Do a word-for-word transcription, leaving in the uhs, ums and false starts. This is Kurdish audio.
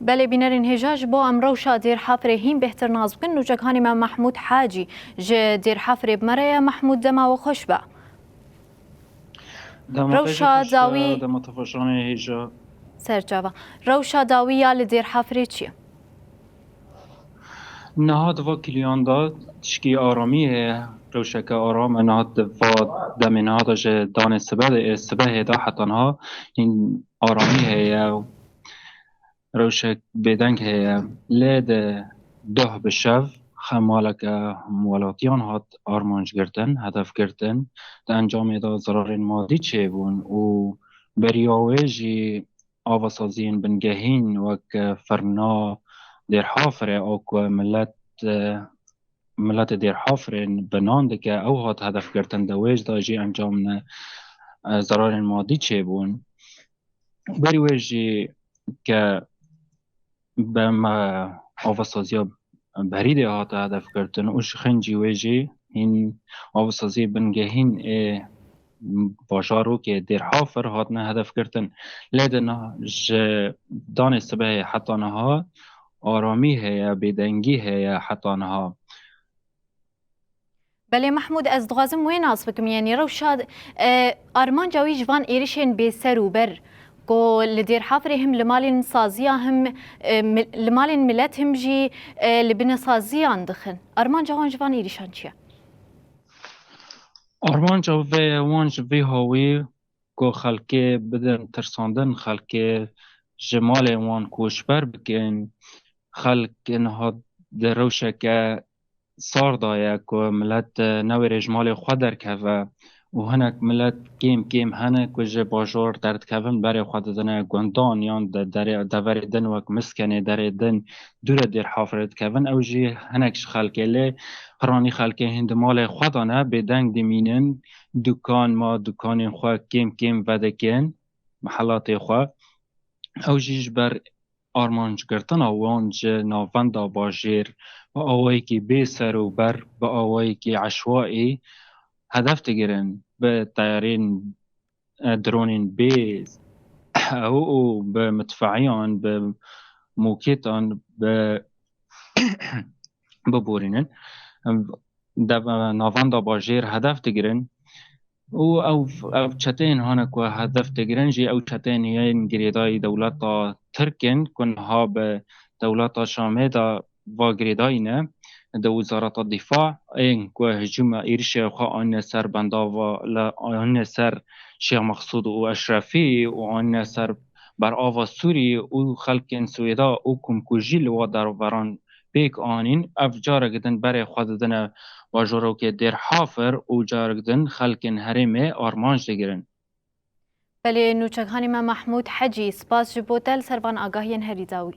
Belê bînerên hêja, ji bo em rewşa Dêrhafirê hîn bêhtir nas bikin, nûçekhanê me Mehmûd Hacî ji Dêrhafirê bi me re ye. Mehmûd, dema we xweş be. Dema te jî Rewşa xweş be, dawî dema tevaşanê hêja. Serçava. Rewşa dawî ya li Dêrhafirê çi ye? Niha di va kiliyan de tişkî aramî heye, rewşeke aram e. Niha di va demê niha de ji danê sibe de, sibehê de heta niha hîn aramî heye. Rewşek bêdeng heye. Lê di doh bi şev xemaleke hemwelatiyan hat armanc girtin, hedef girtin. Di encamê de zirarên madî çêbûn û beriya wê jî avasaziyên bingehîn wek firna Dêrhafirê a ku milet, miletê Dêrhafirê bi nan dike, ew hat hedef girtin. Di wê de jî encam ne, zirarên madî çêbûn. Berî wê jî ke be me avasaziya berî de hate hedef girtin û ji xincî wê jî hîn avasaziyê bingehîn ê bajarokê Dêrhafir hatine hedef girtin. Lê di niha ji danê sibehê heta niha aramî heye, bêdengî heye heta niha. Belê Mehmûd, ez dixwazim wê nas bikim, yanî rewşa, e, armanca wî ji van êrişên bêser û ber ku li Dêrhafirê him li malên saziya him, e, mi-, li malên milet him jî, e, li binesaziyan dixin. Armanca wan ji van êrişan çi ye? Armanca vê ye wan ji vê hawî ku xelkê bidin tirsandin, xelkê ji malên wan koçber bikin. Xelk niha di rewşeke sar de ye ku milet, e, newêrê ji malê xwe derkeve û hinek milet kêm kêm hene ku ji bajor derdikevin, berê xwe didine gundan yan di derê, deverê din wek Miskenê, derê din dûre Dêrhafirê dikevin. Ew jî hinek ji xelkê lê piranî xelkê hîn di malê xwe de ne, bêdeng dimînin, dukan ma dukanên xwe kêm kêm vedikin mihelatê xwe. Ew jî ji ber armancgirtina wan ji navenda bajêr bi awayekî bê ser û ber, bi awayekî eşwaî hedef digirin, bi teyarên, e, dronên bê ew û bi midfeyan, bi mokêtan, bi biborînin. Dev-, navenda bajêr hedef digirin û ew, ev çeteyên hane ku hedef digirin jî ew çeteyên yên girêdayî dewleta Tirk in ku niha bi dewleta Şamê de va girêdayî ne. Di Wizareta Dîfa ên ku hicûma êrişê xwe anîne ser bendava, li, anîne ser Şêx Mexsûd û Eşrefî û anîne ser berava Sûrî û xelkên Swêda û komkujî li wa derveran pêk anîn, ev carek din berê xwe didine bajorokê Dêrhafir û carek din xelkên herêmê armanc digirin. Belê nûçekhanê me Mehmûd Hecî, spas ji bo te li ser van agahiyên herî dawî.